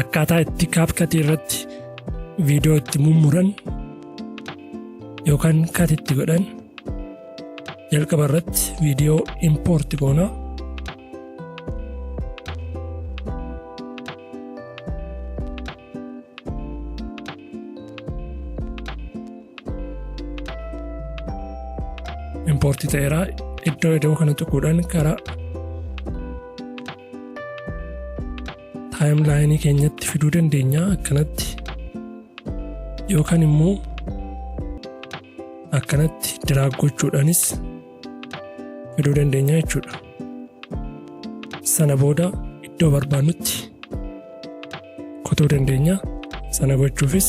Akkaataa itti CapCut irratti viidiyoo itti mummuran yookaan cut itti godhan, jalqaba irratti viidiyoo import goona. Import ta'eera. Iddoo iddoo kana tuquudhaan karaa timeline keenyatti fiduu dandeenya akkanatti, yookaan immoo akkanatti drag gochuudhaanis fiduu dandeenya jechuudha. Sana booda iddoo barbaannutti kutuu dandeenya. Sana gochuufis,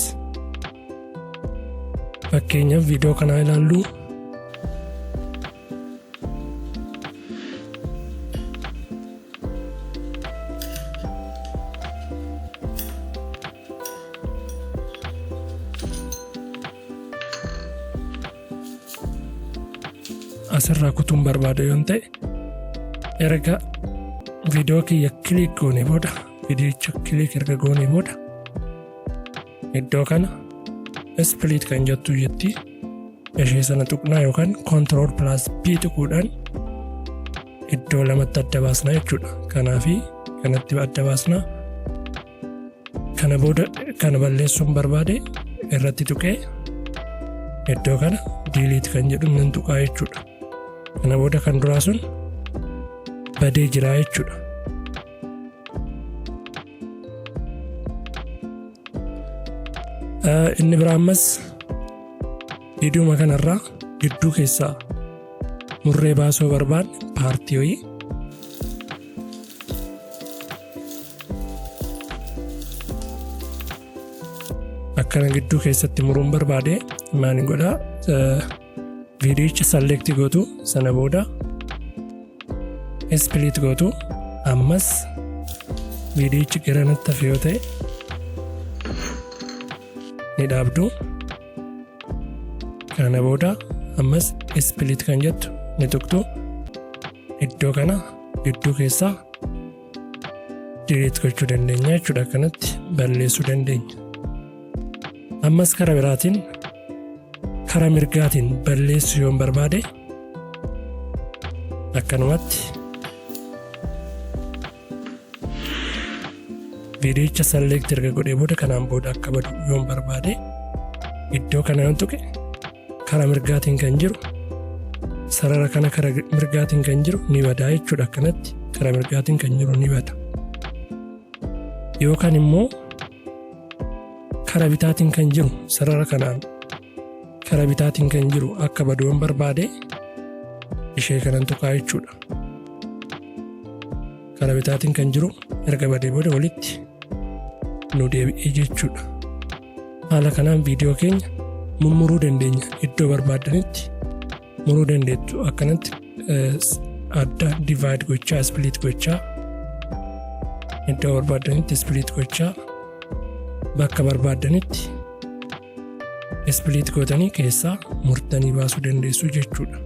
fakkeenyaaf, viidiyoo kanaa ilaallu. Asirraa kutuun barbaada yoon ta'e, erga viidiyoo kiyya click goone booda, viidiyicha click erga goone booda, iddoo kana split kan jettu jetti, ishee sana tuqnaa yookaan control plus P tuquudhaan iddoo lamatti adda baasna jechuudha. Kanaafi kanatti adda baasna. Kana booda kana balleessuun barbaade, irratti tuqee iddoo kana delete kan jedhu nan tuqaa jechuudha. Kana booda kan duraa sun badee jira jechuudha. Inni biraa ammas viidiyooma kanarraa gidduu keessaa murree baasuu barbaanne, part wayii akkana gidduu keessatti muruun barbaade, maal godhaa? Viidiyicha select gootu, sana booda split gootu. Ammas viidiyichi gara natti hafe yoo ta'e ni dhaabdu. Kana booda ammas split kan jettu ni tuqxu. Iddoo kana gidduu keessaa delete gochuu dandeenya jechuudha. Akkanatti balleessuu dandeenya. Ammas kara biraatiin kara mirgaatiin balleessuu yoon barbaade, akkanumatti viidiyicha select erga godhee booda, kanaan booda akka badu yoon barbaade, iddoo kana yoon tuqe, kara mirgaatiin kan jiru, sarara kana kara mirgaatiin kan jiru ni bada jechuudha. Akkanatti kara mirgaatiin kan jiru ni bada. Yookaan immoo kara bitaatiin kan jiru, sarara kanaan kara bitaatiin kan jiru akka badu yoon barbaade, ishee kanan tuqaa jechuudha. Kara bitaatiin kan jiru erga badee booda walitti nu deebi'ee jechuudha. Haala kanaan viidiyoo keenya mummuruu dandeenya. Iddoo barbaaddanitti muruu dandeettu. Akkanatti adda divide gochaa, split gochaa, iddoo barbaaddanitti split gochaa, bakka barbaaddanitti split gootanii keessaa murtanii baasuu dandeessu jechuudha.